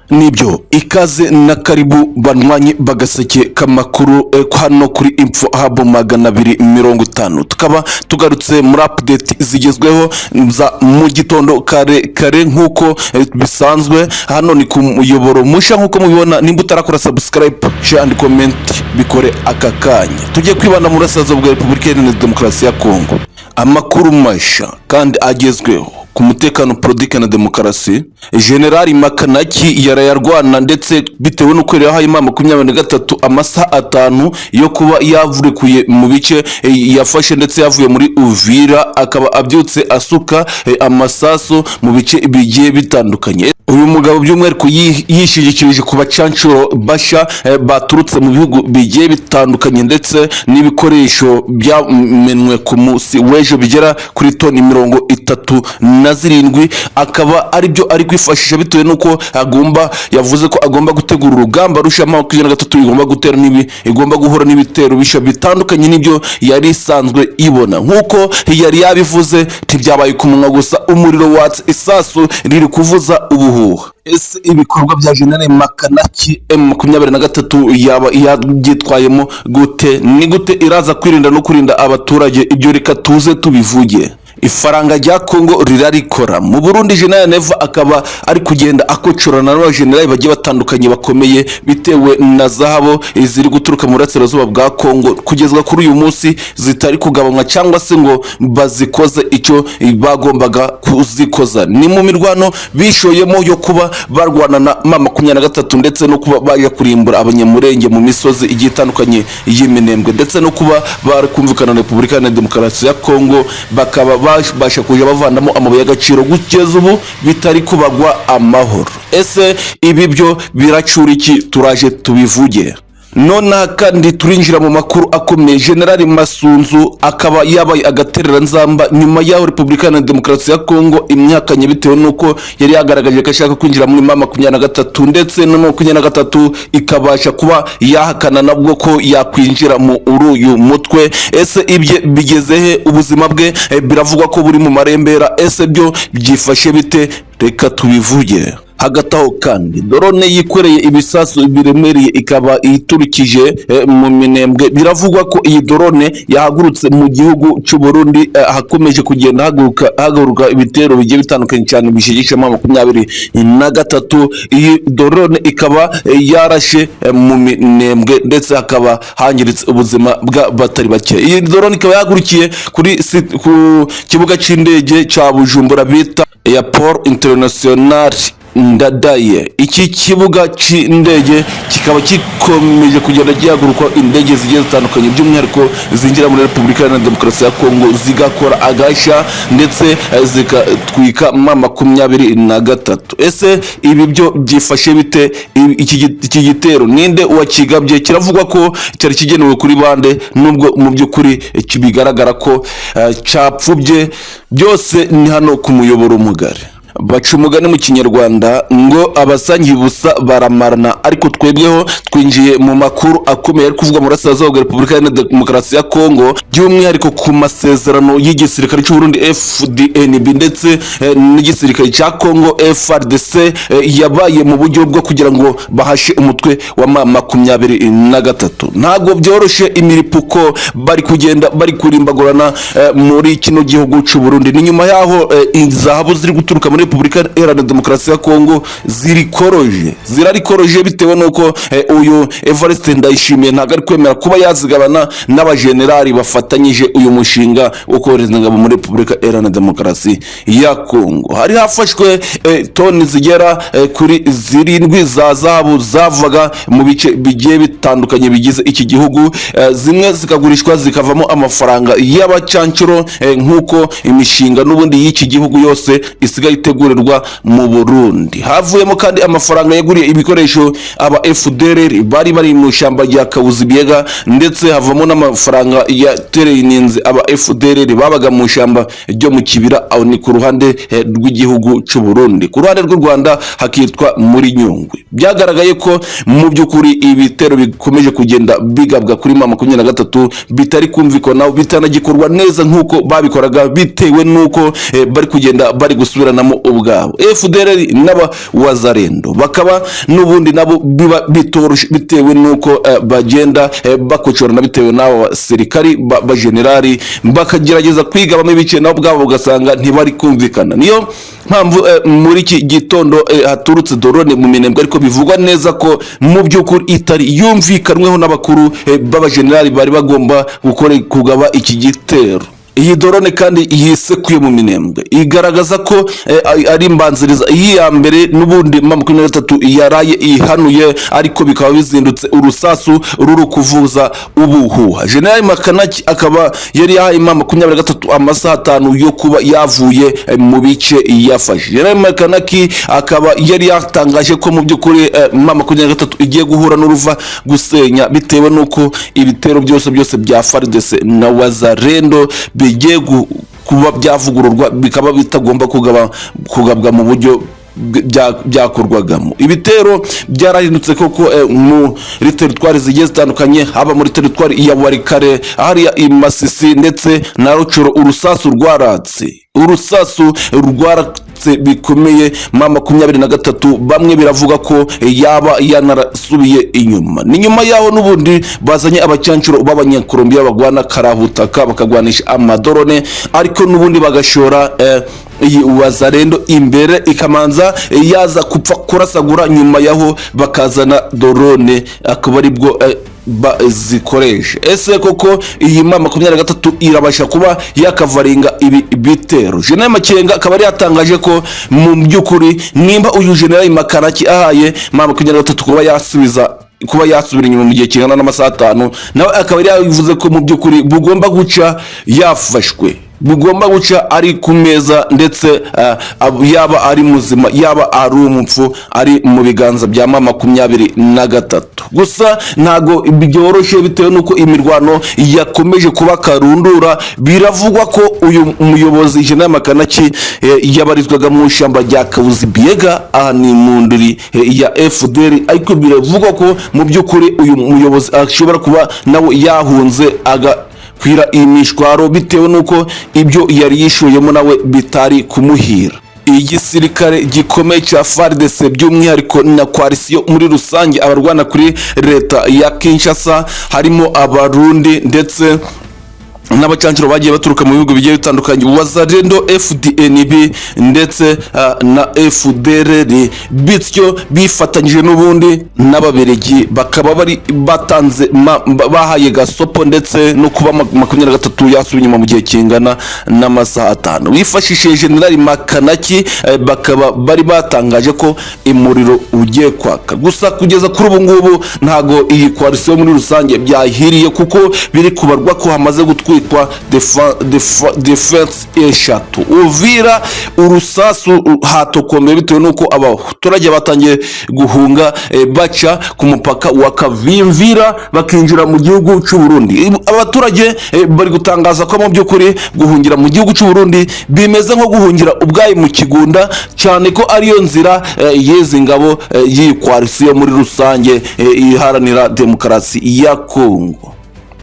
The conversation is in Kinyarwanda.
Nibyo, ikaze na karibu banywanyi bagaseke k'amakuru hano kuri Info Hub 250. Tukaba tugarutse muri update zigezweho za mu gitondo kare kare nk'uko bisanzwe. Hano ni ku muyoboro musha nk'uko mubibona. Nimba utarakora subscribe, share and comment, bikore aka kanya. Tujye kwibanda mu burasirazuba bwa Repubulika Iharanira Demokarasi ya Kongo. Amakuru mashya kandi agezweho ku mutekano, politiki na demokarasi. Generali Makanaki yarayarwana, ndetse bitewe n'uko yari yahaye M23 amasaha 5 yo kuba yavurikuye mu bice yafashe, ndetse yavuye muri Uvira, akaba abyutse asuka amasasu mu bice bigiye bitandukanye. Uyu mugabo by'umwihariko yishingikirije ku bacanshuro bashya baturutse mu bihugu bigiye bitandukanye, ndetse n'ibikoresho byamenwe ku munsi w'ejo bigera kuri toni 37, akaba aribyo ari kwifashisha, bitewe n'uko agomba, yavuze ko agomba gutegura urugamba rushya M23 igomba gutera n'ibi, igomba guhura n'ibitero bishya bitandukanye n'ibyo yari isanzwe ibona. Nk'uko yari yabivuze, ntibyabaye ku munwa gusa, umuriro watse, isasu riri kuvuza ubuhuha. Ese ibikorwa bya General Makanaki, M23 yaba yabyitwayemo gute? Ni gute iraza kwirinda no kurinda abaturage? Ibyo reka tuze tubivuge. Ifaranga rya Kongo rirarikora mu Burundi. General Neva akaba ari kugenda akocorana n'abajenerali bagiye batandukanye bakomeye, bitewe na zahabu ziri guturuka mu burasirazuba bwa Kongo kugezwa kuri uyu munsi zitari kugabanywa cyangwa se ngo bazikoze icyo bagombaga kuzikoza. Ni mu mirwano bishoyemo yo kuba barwana na M23, ndetse no kuba bajya kurimbura Abanyamurenge mu misozi igiye itandukanye y'Iminembwe, ndetse no kuba bari kumvikana na Repubulika Iharanira Demokarasi ya Kongo, bakaba babasha kujya bavanamo amabuye y'agaciro, kugeza ubu bitari kubagwa amahoro. Ese ibi byo biracura iki? Turaje tubivuge. Nonaha kandi turinjira mu makuru akomeye. Generali Masunzu akaba yabaye agatereranzamba nyuma y'aho Repubulika Iharanira Demokarasi ya Kongo imyakanye, bitewe n'uko yari yagaragaje ko ashaka kwinjira muri M23, ndetse na 23 ikabasha kuba yahakana nabwo ko yakwinjira mu uyu mutwe. Ese ibye bigeze he? Ubuzima bwe biravugwa ko buri mu marembera. Ese byo byifashe bite? Reka tubivuge. Hagati aho kandi, drone yikoreye ibisasu biremereye ikaba iturikije mu Minembwe. Biravugwa ko iyi drone yahagurutse mu gihugu cy'u Burundi, hakomeje kugenda haguruka ibitero bigiye bitandukanye cyane bishigishamo 23. Iyi drone ikaba yarashe mu Minembwe, ndetse hakaba hangiritse ubuzima bw'abatari bake. Iyi drone ikaba yahagurukiye ku kibuga cy'indege cya Bujumbura bita Airport International Ndadaye. Iki kibuga cy'indege kikaba gikomeje kugenda gihagurukwa indege zigiye zitandukanye, by'umwihariko zinjira muri Repubulika Iharanira Demokarasi ya Kongo, zigakora agashya ndetse zigatwika M23. Ese ibi byo byifashe bite? Iki gitero ninde wakigabye? Kiravugwa ko cyari kigenewe kuri bande, nubwo mu by'ukuri bigaragara ko cyapfubye? Byose ni hano ku muyoboro mugari. Baca umugani mu Kinyarwanda ngo abasangiye ubusa baramarana, ariko twebweho twinjiye mu makuru akomeye ari kuvugwa mu burasirazuba bwa Repubulika Iharanira Demokarasi ya Kongo, by'umwihariko ku masezerano y'igisirikare cy'u Burundi FDNB ndetse n'igisirikare cya Kongo FARDC, yabaye mu buryo bwo kugira ngo bahashe umutwe wa M23. Ntabwo byoroshye, imiripuko bari kugenda bari kurimbagurana muri kino gihugu cy'u Burundi. Ni nyuma yaho izahabu ziri guturuka muri Repubulika Iharanira Demokarasi ya Kongo zirikoroje, zirarikoroje, bitewe n'uko uyu Evariste Ndayishimiye ntabwo ari kwemera kuba yazigabana n'abajenerali bafatanyije uyu mushinga wo kohereza ingabo muri Repubulika Iharanira Demokarasi ya Kongo. Hari hafashwe toni zigera kuri 7 za zahabu zavaga mu bice bigiye bitandukanye bigize iki gihugu, zimwe zikagurishwa zikavamo amafaranga y'abacancuro, nk'uko imishinga n'ubundi y'iki gihugu yose isigaye itegurirwa mu Burundi. Havuyemo kandi amafaranga yaguriye ibikoresho aba FDLR bari mu ishyamba rya Kabuzi-Biega, ndetse havamo n'amafaranga yatereninze aba FDLR babaga mu ishyamba ryo mu Kibira. Aho ni ku ruhande rw'igihugu cy'u Burundi, ku ruhande rw'u Rwanda hakitwa muri Nyungwe. Byagaragaye ko mu by'ukuri ibitero bikomeje kugenda bigabwa kuri M23 bitari kumvikana, bitanagikorwa neza nk'uko babikoraga, bitewe n'uko bari kugenda bari gusubiranamo. Ubwabo FDLR n'aba Wazalendo bakaba n'ubundi nabo biba bitoroshye, bitewe n'uko bagenda bakocorana, bitewe n'abo basirikari ba generali bakagerageza kwigabamo ibice, nabo ubwabo ugasanga ntibari kumvikana. Niyo mpamvu muri iki gitondo haturutse drone mu Minembwe, ariko bivugwa neza ko mu by'ukuri itari yumvikanweho n'abakuru b'abajenerali bari bagomba gukora kugaba iki gitero. Iyi drone kandi yisekuye mu Minembwe igaragaza ko ari imbanziriza iyi ya mbere n'ubundi M23 yaraye ihanuye, ariko bikaba bizindutse urusasu ruri kuvuza ubuhuha. General Makanaki akaba yari yahaye M23 amasaha 5 yo kuba yavuye mu bice yafashe. General Makanaki akaba yari yatangaje ko mu by'ukuri M23 igiye guhura n'uruva gusenya, bitewe n'uko ibitero byose byose bya FARDC na Wazalendo bigiye kuba byavugururwa, bikaba bitagomba kugabwa mu buryo byakorwagamo. Ibitero byarahindutse koko muri teritwari zigiye zitandukanye, haba muri teritwari ya Walikale, hariya i Masisi ndetse na Rutshuru. Urusasu rwaratse, urusasu rwaratse bikomeye. M23 bamwe biravuga ko yaba yanarasubiye inyuma. Ni nyuma yaho n'ubundi bazanye abacyancuro b'Abanyakolombiya bagwana karabutaka, bakagwanisha amadrone, ariko n'ubundi bagashora iyi Wazalendo imbere, ikamanza yaza kupfa kurasagura, nyuma yaho bakazana drone, akaba aribwo bazikoresha. Ese koko iyi M23 irabasha kuba yakavaringa ibi bitero? General Makenga akaba yari yatangaje ko mu by'ukuri nimba uyu General Makanaki ahaye M23 kuba yasubiza, kuba yasubira inyuma mu gihe kingana n'amasaha 5, nawe akaba yari yavuze ko mu by'ukuri bugomba guca yafashwe, bugomba guca ari ku meza, ndetse yaba ari muzima, yaba ari umupfu, ari mu biganza bya M23. Gusa ntago byoroshye, bitewe n'uko imirwano yakomeje kuba karundura. Biravugwa ko uyu muyobozi General Makanaki yabarizwaga mu ishyamba rya Kahuzi-Biega, aha ni mu ndiri ya FDLR, ariko biravugwa ko mu by'ukuri uyu muyobozi ashobora kuba nawe yahunze agakwira imishwaro, bitewe n'uko ibyo yari yishoyemo nawe bitari kumuhira. Igisirikare gikomeye cya FARDC, by'umwihariko na coalition muri rusange, abarwana kuri leta ya Kinshasa, harimo Abarundi ndetse n'abacancuro bagiye baturuka mu bihugu bigiye bitandukanye, Wazalendo, FDNB ndetse na FDLR, bityo bifatanyije n'ubundi n'Ababirigi, bakaba bari batanze bahaye gasopo, ndetse no kuba 23 yasubiye inyuma mu gihe kingana n'amasaha 5 bifashishije General Makanaki, bakaba bari batangaje ko umuriro ugiye kwaka. Gusa kugeza kuri ubu ngubu ntago iyi coalition muri rusange byahiriye, kuko biri kubarwa ko hamaze gutwikwa defense eshatu. Uvira urusasu hatokomeye, bitewe n'uko abaturage batangiye guhunga baca ku mupaka wa Kavimvira bakinjira mu gihugu cy'u Burundi. Abaturage bari gutangaza ko mu by'ukuri guhungira mu gihugu cy'u Burundi bimeze nko guhungira ubwayi mu kigunda, cyane ko ariyo nzira y'izi ngabo y'iyi coalition muri rusange iharanira demokarasi ya Kongo.